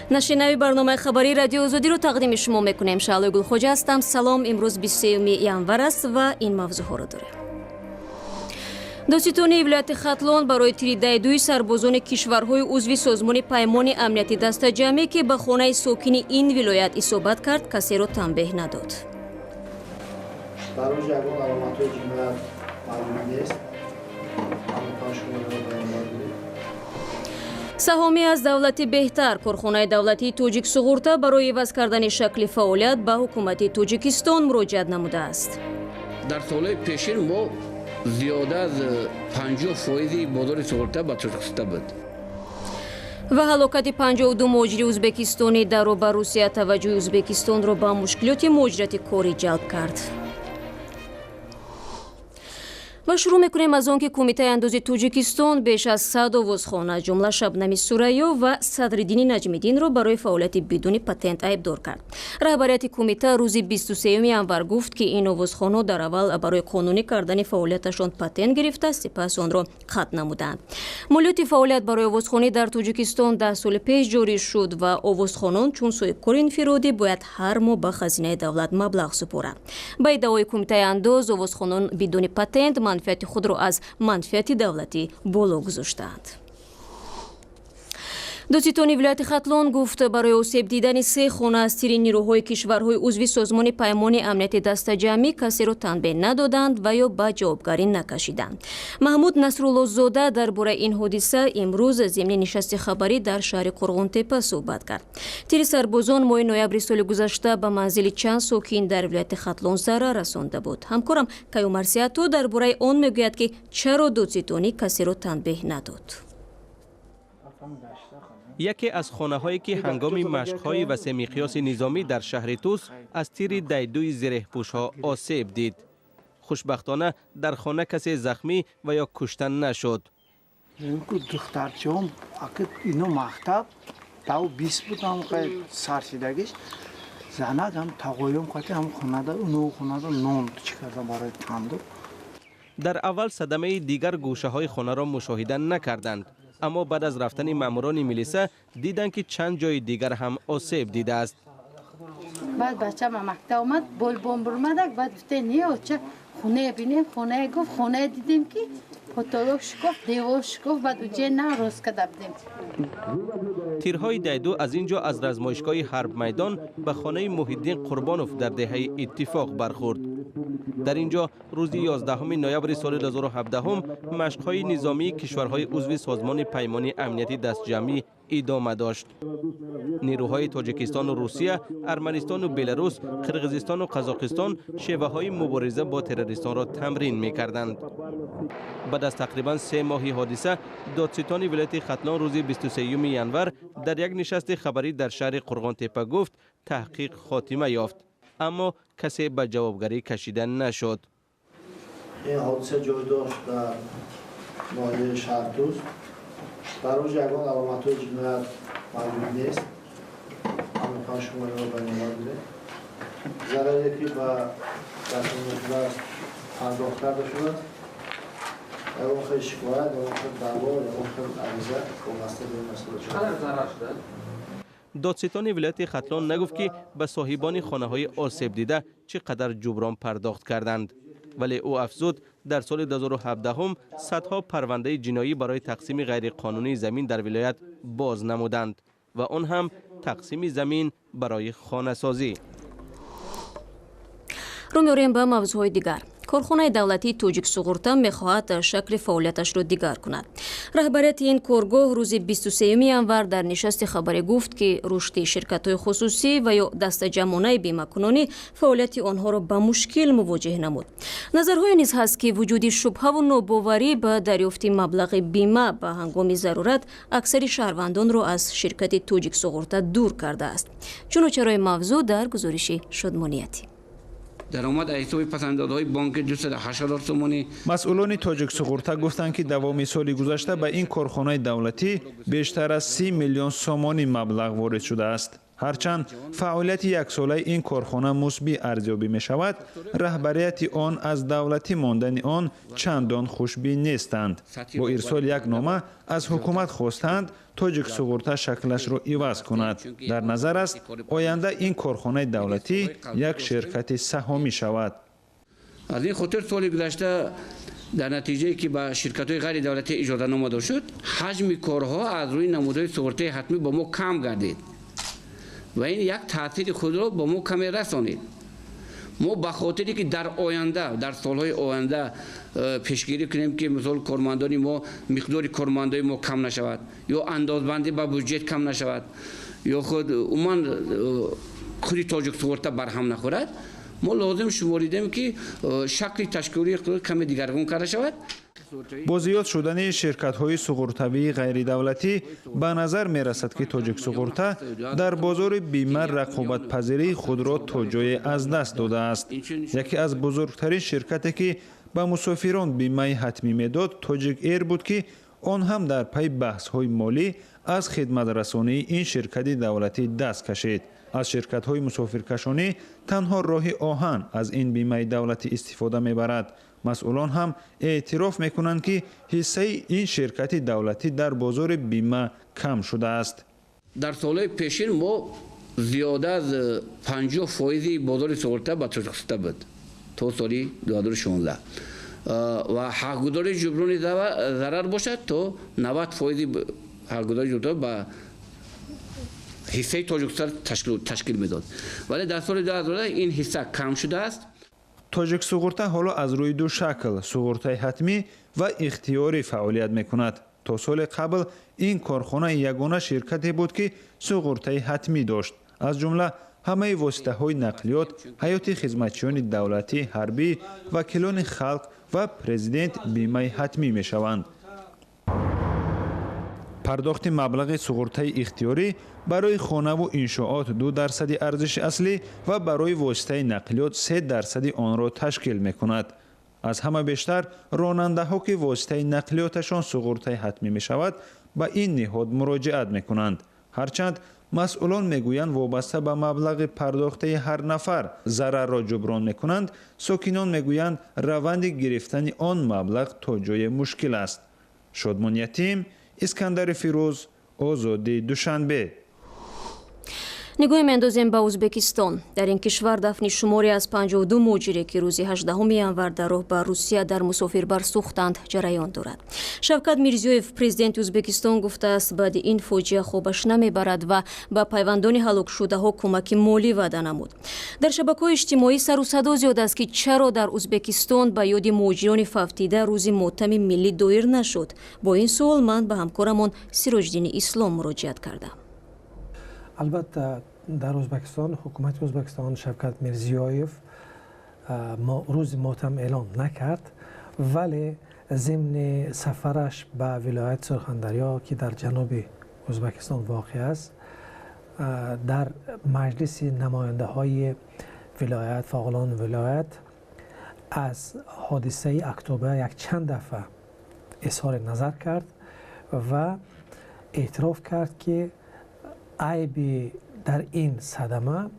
Нашри нави барномаи хабарии Радиои Озодиро тақдими шумо мекунем. Шаълои Гулхоҷа ҳастам. Салом. Имрӯз 23 январ аст ва ин мавзӯъҳоро дорем. Додситонии вилояти Хатлон барои тири дайдуи сарбозони кишварҳои узви Созмони Паймони Амнияти Дастаҷамъӣ, ки ба хонаи сокини ин вилоят исобат кард, касеро танбеҳ надод. Дар он ҷо ягон аломатҳои ҷиноят маълум нест. Шуморо ба назар гирифт. Саҳомӣ аз давлати беҳтар. Корхонаи давлатии Тоҷик Суғурта барои иваз кардани шакли фаъолият ба ҳукумати Тоҷикистон муроҷиат намудааст. Дар солҳои пешин мо зиёда аз 50 фоизи бозори суғурта ба Тоҷикиста буд. Ва ҳалокати 52 муҳоҷири ӯзбекистонӣ дар роҳ ба Русия таваҷҷӯҳи Ӯзбекистонро ба мушкилоти муҳоҷирати корӣ ҷалб кард. Ва шурӯъ мекунем аз он, ки Кумитаи андози Тоҷикистон беш аз 100 овозхон, аз ҷумла Шабнами Сурайё ва Садриддини Наҷмиддинро барои фаъолияти бидуни патент айбдор кард. Раҳбарияти кумита рӯзи 23 январ гуфт, ки ин овозхонҳо дар аввал барои қонунӣ кардани фаъолияташон патент гирифта, сипас онро қатъ намуданд. Молиёти фаъолият барои овозхонӣ дар Тоҷикистон 10 соли пеш ҷорӣ шуд ва овозхонон чун соҳибкори инфиродӣ бояд ҳар моҳ ба хазинаи давлат маблағ супоранд. Ба иддаои Кумитаи андоз, овозхонон бидуни патент манфиати худро аз манфиати давлатӣ боло гузоштаанд. Додситони вилояти Хатлон гуфт, барои осеб дидани се хона аз тири нирӯҳои кишварҳои узви Созмони Паймони Амнияти Дастаҷамъӣ касеро танбеҳ надоданд ва ё ба ҷавобгарӣ накашиданд. Маҳмуд Насруллозода дар бораи ин ҳодиса имрӯз зимни нишасти хабарӣ дар шаҳри Қурғонтепа суҳбат кард. Тири сарбозон моҳи ноябри соли гузашта ба манзили чанд сокин дар вилояти Хатлон зарар расонда буд. Ҳамкорам Каюмарсияту дар бораи он мегӯяд, ки чаро додситонӣ касеро танбеҳ надод. Яке аз хонаҳое, ки ҳангоми машқҳои васеъмиқёси низомӣ дар шаҳри Тус аз тири дайдуи зиреҳпӯшҳо осеб дид. Хушбахтона, дар хона касе захмӣ ва ё кушта нашуд. Духтарчаҳом ино мактаб дав бист будам, саршидагиш занак ҳам тағоём қати ҳам хонада уно хонада нон чӣ кардам барои тандур. Дар аввал садамаи дигар гӯшаҳои хонаро мушоҳида накарданд, аммо баъд аз рафтани маъмурони милиса диданд, ки чанд ҷои дигар ҳам осеб дидааст. Баъд бачама мактаб омад, болбон бурмадак. Баъд гуфте: «Не, оча, хонае бинем». Хонае гуфт, хонае дидем, ки потолок шикофт, девор шикофт. Баъд уҷе на рост када будем. Тирҳои дайду аз ин ҷо аз размоишгоҳи Ҳарбмайдон ба хонаи Муҳиддин Қурбонов дар деҳаи Иттифоқ бархӯрд. Дар ин ҷо рӯзи 11 ноябри соли 2017 машқҳои низомии кишварҳои узви Созмони Паймони Амнияти Дастҷамъӣ идома дошт. Нирӯҳои Тоҷикистону Русия, Арманистону Беларус, Қирғизистону Қазоқистон шеваҳои мубориза бо террористонро тамрин мекарданд. Баъд аз тақрибан 3 моҳи ҳодиса додситони вилояти Хатлон рӯзи 23 январ дар як нишасти хабарӣ дар шаҳри Қурғонтепа гуфт, таҳқиқ хотима ёфт, аммо касе ба ҷавобгарӣ кашида нашуд. Ин ҳодиса ҷой дошт дар ноҳияи Шаҳртуз. Дар он ҷо ягон аломатҳои ҷиноят маълум нест. Мехоҳам шуморо ба назар гирем. Зараре, ки ба расонида шудааст, пардохт карда шудааст. Ягон хел шикоят, ягон хел даъво, ягон хел ариза вобаста ба ин масъала. Чақадар зарар шудааст? Додситони вилояти Хатлон нагуфт, ки ба соҳибони хонаҳои осебдида чӣ қадар ҷуброн пардохт карданд, вале ӯ афзуд, дар соли 2017 садҳо парвандаи ҷиноӣ барои тақсими ғайриқонунии замин дар вилоят боз намуданд ва он ҳам тақсими замин барои хонасозӣ. Рӯ меорем ба мавзӯъҳои дигар. Корхонаи давлатии Тоҷик Суғурта мехоҳад шакли фаъолияташро дигар кунад. Раҳбарияти ин коргоҳ рӯзи 23 январ дар нишасти хабарӣ гуфт, ки рушди ширкатҳои хусусӣ ва ё дастаҷамъонаи бимакунонӣ фаъолияти онҳоро ба мушкил мувоҷеҳ намуд. Назарҳое низ ҳаст, ки вуҷуди шубҳаву нобоварӣ ба дарёфти маблағи бима ба ҳангоми зарурат аксари шаҳрвандонро аз ширкати Тоҷик Суғурта дур кардааст. Чуну чарои мавзӯъ дар гузориши Шодмониятӣ. Даромад аз ҳисоби пасандозҳои бонки 208 000 сомонӣ. Масъулони Тоҷиксуғурта гуфтанд, ки давоми соли гузашта ба ин корхонаи давлатӣ бештар аз 30 миллион сомонӣ маблағ ворид шудааст. Ҳарчанд фаъолияти яксолаи ин корхона мусбӣ арзёбӣ мешавад, раҳбарияти он аз давлатӣ мондани он чандон хушбин нестанд. Бо ирсоли як нома аз ҳукумат хостанд, Тоҷиксуғурта шаклашро иваз кунад. Дар назар аст, оянда ин корхонаи давлатӣ як ширкати саҳомӣ шавад. Аз ин хотир соли гузашта дар натиҷае ки ба ширкатҳои ғайридавлатӣ иҷозанома дод шуд, ҳаҷми корҳо аз рӯи намудҳои суғуртаи ҳатмӣ ба мо кам гардид ва ин як таъсири худро ба мо каме расонид. Мо ба хотире ки дар оянда, дар солҳои оянда пешгирӣ кунем, ки мисол кормандони мо, миқдори кормандои мо кам нашавад ё андозбандӣ ба буҷет кам нашавад ё худ умуман худи Тоҷиксуғурта барҳам нахӯрад, мо лозим шуморидем, ки шакли ташкилии каме дигаргун карда шавад. Бо зиёд шудани ширкатҳои суғуртавии ғайридавлатӣ ба назар мерасад, ки Тоҷиксуғурта дар бозори бима рақобатпазирии худро то ҷое аз даст додааст. Яке аз бузургтарин ширкате, ки ба мусофирон бимаи ҳатмӣ медод, Тоҷик Эйр буд, ки он ҳам дар пайи баҳсҳои молӣ аз хидматрасонии ин ширкати давлатӣ даст кашид. Аз ширкатҳои мусофиркашонӣ танҳо Роҳи оҳан аз ин бимаи давлатӣ истифода мебарад. Масъулон ҳам эътироф мекунанд, ки ҳиссаи ин ширкати давлатӣ дар бозори бима кам шудааст. Дар солҳои пешин мо зиёда аз 50 фоизи бозори суғурта ба Тоҷиксуғурта буд то соли 2016 ва ҳақгузори ҷуброни зарар бошад, то 90 фоизи ҳақгузори ҷуброн ба ҳиссаи Тоҷиксуғурта ташкил медод, вале дар соли 2000 ин ҳисса кам шудааст. Тоҷиксуғурта ҳоло аз рӯи ду шакл, суғуртаи ҳатмӣ ва ихтиёрӣ, фаъолият мекунад. То соли қабл ин корхона ягона ширкате буд, ки суғуртаи ҳатмӣ дошт. Аз ҷумла ҳамаи воситаҳои нақлиёт, ҳаёти хизматчиёни давлатӣ, ҳарбӣ, вакилони халқ ва президент бимаи ҳатмӣ мешаванд. Пардохти маблағи суғуртаи ихтиёрӣ барои хонаву иншоот 2 дарсади арзиши аслӣ ва барои воситаи нақлиёт 3 дарсади онро ташкил мекунад. Аз ҳама бештар ронандаҳо, ки воситаи нақлиёташон суғуртаи ҳатмӣ мешавад, ба ин ниҳод муроҷиат мекунанд. Ҳарчанд масъулон мегӯянд, вобаста ба маблағи пардохтаи ҳар нафар зарарро ҷуброн мекунанд, сокинон мегӯянд, раванди гирифтани он маблағ то ҷое мушкил аст. Шодмон Ятим, Искандари Фирӯз, Озодӣ, Душанбе. Нигоҳе меандозем ба Ӯзбекистон. Дар ин кишвар дафни шуморе аз 52 муҳоҷире, ки рӯзи 18 январ дар роҳ ба Русия дар мусофирбар сӯхтанд, ҷараён дорад. Шавкат Мирзиёев, президенти Ӯзбекистон, гуфтааст, баъди ин фоҷиа хобаш намебарад ва ба пайвандони ҳалокшудаҳо кӯмаки молӣ ваъда намуд. Дар шабакаҳои иҷтимоӣ сару садо зиёд аст, ки чаро дар Ӯзбекистон ба ёди муҳоҷирони фавтида рӯзи мотами миллӣ доир нашуд. Бо ин суол ман ба ҳамкорамон Сироҷиддини Ислом муроҷиат кардам. Албатта, дар Ӯзбекистон ҳукумати Ӯзбекистон Шавкат Мирзиёев рӯзи мотам эълон накард, вале зимни сафараш ба вилояти Сурхандарё, ки дар ҷануби Ӯзбекистон воқеъ аст, дар маҷлиси намояндаҳои вилоят, фаъолони вилоят аз ҳодисаи Актоба якчанд дафъа изҳори назар кард ва эътироф кард, ки айби дар ин садама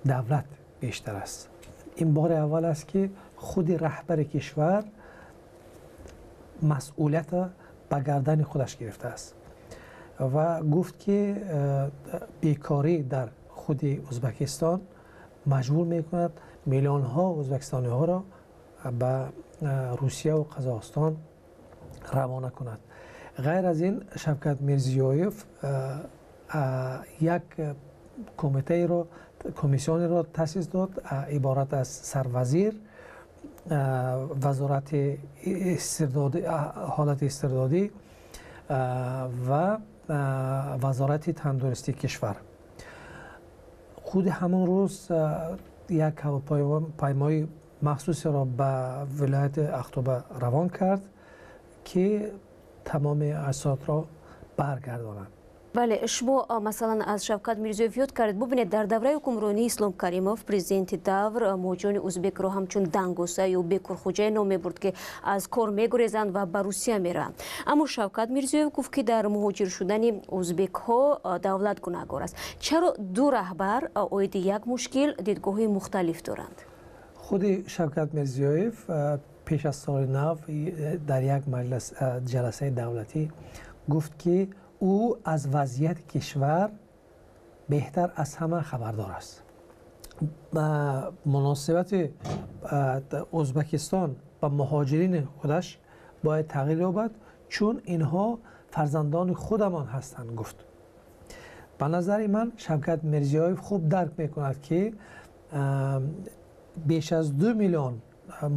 давлат бештар аст. Ин бори аввал аст, ки худи раҳбари кишвар масъулията ба гардани худаш гирифтааст ва гуфт, ки бекорӣ дар худи Ӯзбекистон маҷбур мекунад миллионҳо ӯзбекистониҳоро ба Русия ва Қазоқистон равона кунад. Ғайр аз ин, Шавкат Мирзиёев як комитаеро, комиссионеро таъсис дод, иборат аз сарвазир, вазорати ҳолати истирдодӣ ва вазорати тандурустии кишвар. Худи ҳамон рӯз як ҳавопаймои махсусеро ба вилояти Ахтоба равон кард, ки тамоми аҷсодро баргардонад. Бале, шумо масалан аз Шавкат Мирзиёев ёд кардед. Бубинед, дар давраи ҳукмронии Ислом Каримов президенти давр муҳоҷирони узбекро ҳамчун дангоса ё бекорхуҷае ном мебурд, ки аз кор мегурезанд ва ба Русия мераванд. Аммо Шавкат Мирзиёев гуфт, ки дар муҳоҷир шудани узбекҳо давлат гунаҳгор аст. Чаро ду раҳбар оиди як мушкил дидгоҳҳои мухталиф доранд? Худи Шавкат Мирзиёев пеш аз соли нав дар як маҷлис ҷаласаи давлатӣ гуфт, ки ӯ аз вазъияти кишвар беҳтар аз ҳама хабардор аст. Муносибати Ӯзбекистон ба муҳоҷирини худаш бояд тағйир ёбад, чун инҳо фарзандони худамон ҳастанд, гуфт. Ба назари ман Шавкат Мирзиёев хуб дарк мекунад, ки беш аз 2 миллион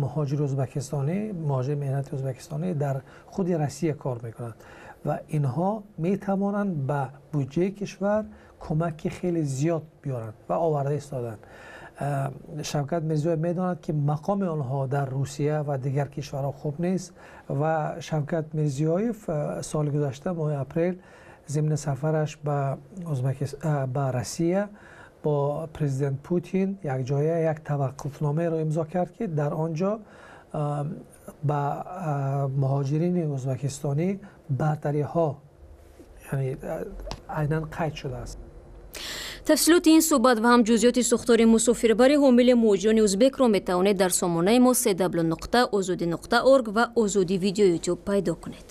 муҳоҷири ӯзбекистонӣ, муҳоҷири меҳнати ӯзбекистонӣ дар худи Россия кор мекунанд ва инҳо метавонанд ба буҷаи кишвар кӯмаки хеле зиёд биёранд ва оварда истоданд. Шавкат Мирзиёев медонад, ки мақоми онҳо дар Русия ва дигар кишварҳо хуб нест ва Шавкат Мирзиёев соли гузашта моҳи апрел зимни сафараш ба Россия бо президент Путин якҷоя як таваққуфномаеро имзо кард, ки дар он ҷо ба муҳоҷирини ӯзбекистонӣ бартариҳо айнан қайд шудааст. Тафсилоти ин суҳбат ва ҳам ҷузъиёти сохтори мусофирбари ҳомили муҳоҷирони узбекро метавонед дар сомонаи мо cw.ozodi.org ва Озодӣ видео ютуб пайдо кунед.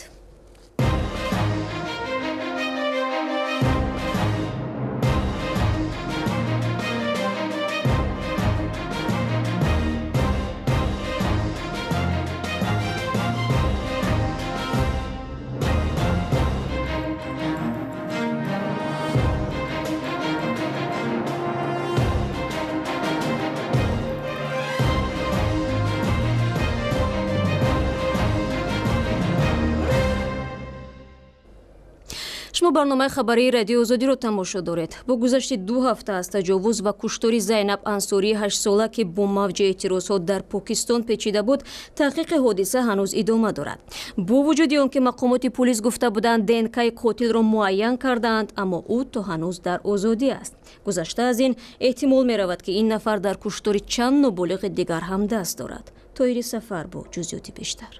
Шумо барномаи хабарии Радиои Озодиро тамошо доред. Бо гузашти 2 ҳафта аз таҷовуз ва куштори Зайнаб Ансории 8-сола, ки бо мавҷи эътирозҳо дар Покистон печида буд, таҳқиқи ҳодиса ҳанӯз идома дорад. Бо вуҷуди он ки мақомоти пулис гуфта буданд ДНК-и қотилро муайян кардаанд, аммо ӯ то ҳанӯз дар озодӣ аст. Гузашта аз ин эҳтимол меравад, ки ин нафар дар куштори чанд ноболиғи дигар ҳам даст дорад. Тоҳири Сафар бо ҷузъиёти бештар.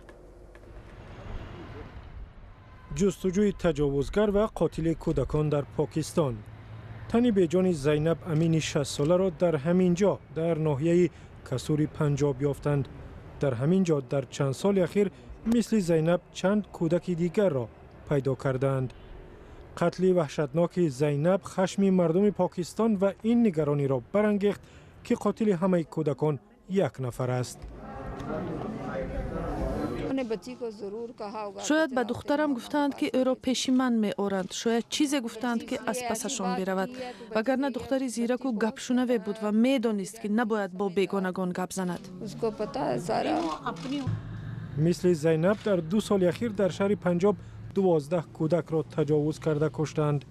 Ҷустуҷӯи таҷовузгар ва қотили кӯдакон дар Покистон. Тани беҷони Зайнаб Амини 6-соларо дар ҳамин ҷо дар ноҳияи Касури Панҷоб ёфтанд. Дар ҳамин ҷо дар чанд соли ахир мисли Зайнаб чанд кӯдаки дигарро пайдо кардаанд. Қатли ваҳшатноки Зайнаб хашми мардуми Покистон ва ин нигарониро барангехт, ки қотили ҳамаи кӯдакон як нафар аст. Шояд ба духтарам гуфтаанд, ки ӯро пеши ман меоранд. Шояд чизе гуфтаанд, ки аз пасашон биравад. Вагарна духтари зираку гапшунаве буд ва медонист, ки набояд бо бегонагон гап занад. Мисли Зайнаб дар 2 соли ахир дар шаҳри Панҷоб 12 кӯдакро таҷовуз карда куштанд.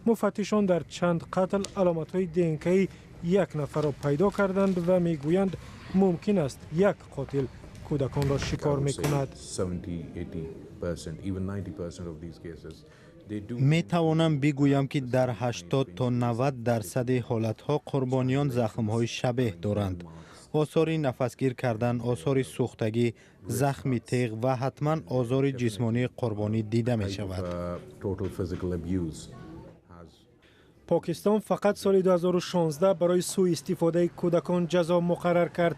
Муфаттишон дар чанд қатл аломатҳои ДНК-и як нафарро пайдо карданд ва мегӯянд, мумкин аст як қотил кӯдаконро шикор мекунад. Метавонам бигӯям, ки дар 80 то 90% ҳолатҳо қурбониён захмҳои шабеҳ доранд. Осори нафасгир кардан, осори сӯхтагӣ, захми теғ ва ҳатман озори ҷисмонии қурбонӣ дида мешавад. Покистон фақат соли 2016 барои сӯистифодаи кӯдакон ҷазо муқаррар кард.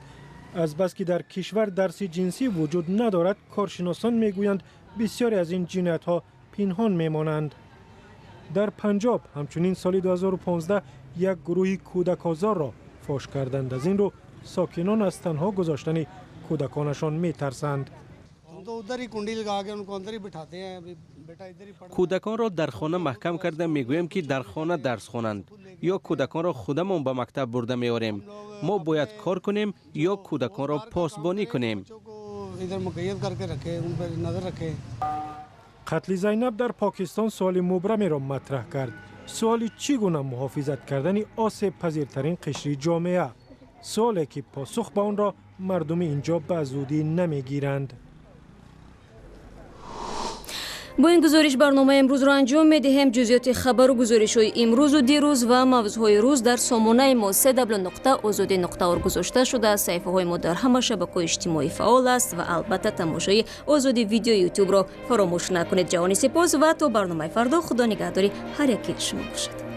Азбаски дар кишвар дарси ҷинсӣ вуҷуд надорад, коршиносон мегӯянд, бисёре аз ин ҷиноятҳо пинҳон мемонанд. Дар Панҷоб ҳамчунин соли 2015 як гурӯҳи кӯдакозорро фош карданд. Аз ин рӯ сокинон аз танҳо гузоштани кӯдаконашон метарсанд. Кӯдаконро дар хона маҳкам карда мегӯем, ки дар хона дарс хонанд, ё кӯдаконро худамон ба мактаб бурда меорем. Мо бояд кор кунем ё кӯдаконро посбонӣ кунем. Қатли Зайнаб дар Покистон суоли мубрамеро матраҳ кард. Суоли чӣ гуна муҳофизат кардани осебпазиртарин қишри ҷомеа. Суоле, ки посух ба онро мардуми ин ҷо ба зудӣ намегиранд. Бо ин гузориш барномаи имрӯзро анҷом медиҳем. Ҷузъиёти хабару гузоришҳои имрӯзу дирӯз ва мавзӯъҳои рӯз дар сомонаи мо cw.ozodi.org гузошта шудааст. Саҳифаҳои мо дар ҳама шабакаҳои иҷтимоӣ фаъол аст ва албатта тамошои Озоди Видео Ютубро фаромӯш накунед. Ҷаҳони сипос ва то барномаи фардо, худо нигаҳдори ҳар яки шумо бошад.